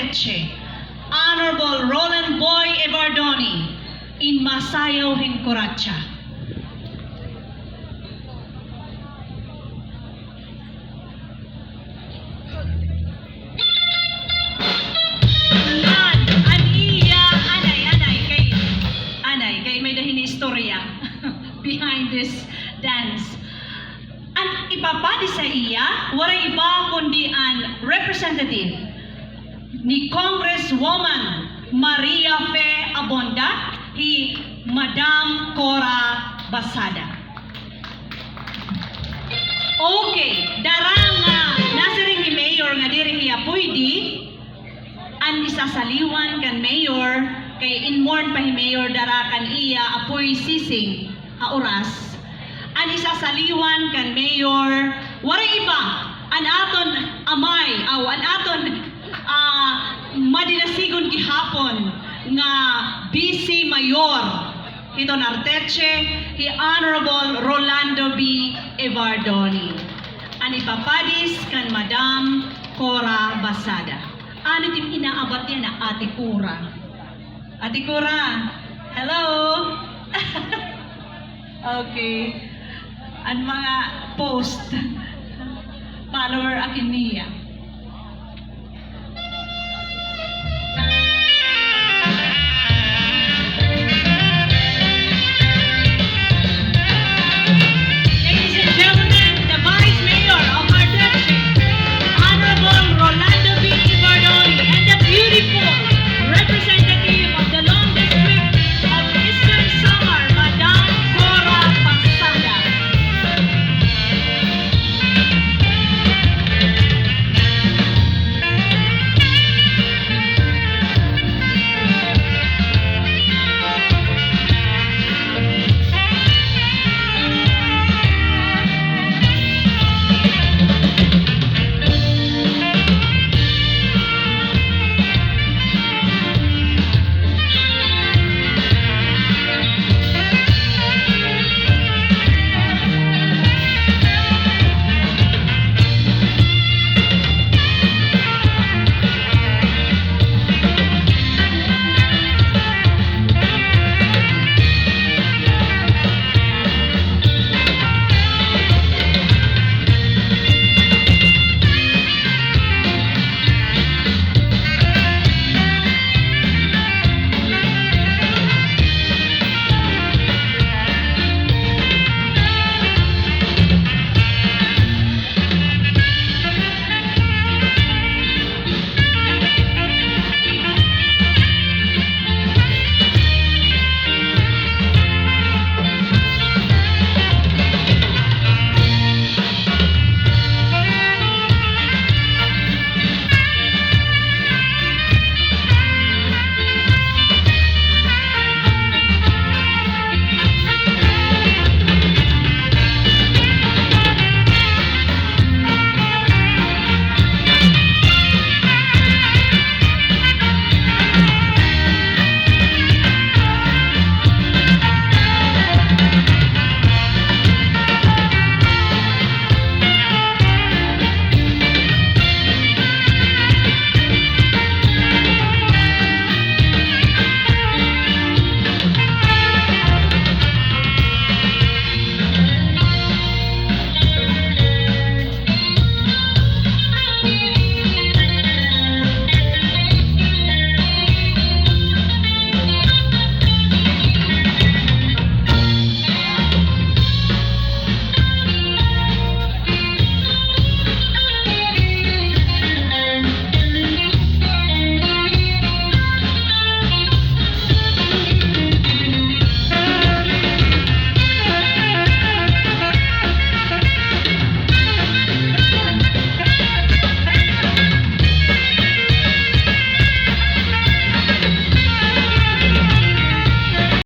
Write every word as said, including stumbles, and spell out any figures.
Arteche, Honorable Roland Boy Evardone, in masayaw hin kuratsa. An, an iya, anay, anay, kay, anay, kay may-ada hini istorya behind this dance. An ipapadis ha iya, waray iba kundi an representative ni Congresswoman Maria Fe Abonda, hi Madam Cora Basada. Okay, dara nga nasiring hi Mayor nga diri hiya puydi, an isasaliwan kan Mayor, kay in-mourn pa hi Mayor, dara kan iya apoy sising ha oras. An isasaliwan kan Mayor, waray iba, an aton amay, aw, an aton, ah, madinasigon gihapon nga Vice Mayor hiton Arteche, hi Honorable Rolando B. Evardone. An ipapadis kan Madam Cora Basada. Ano it im inaabat yana, Ate Cora? Ate Cora, hello? Okay. An mga post, follower akin niya.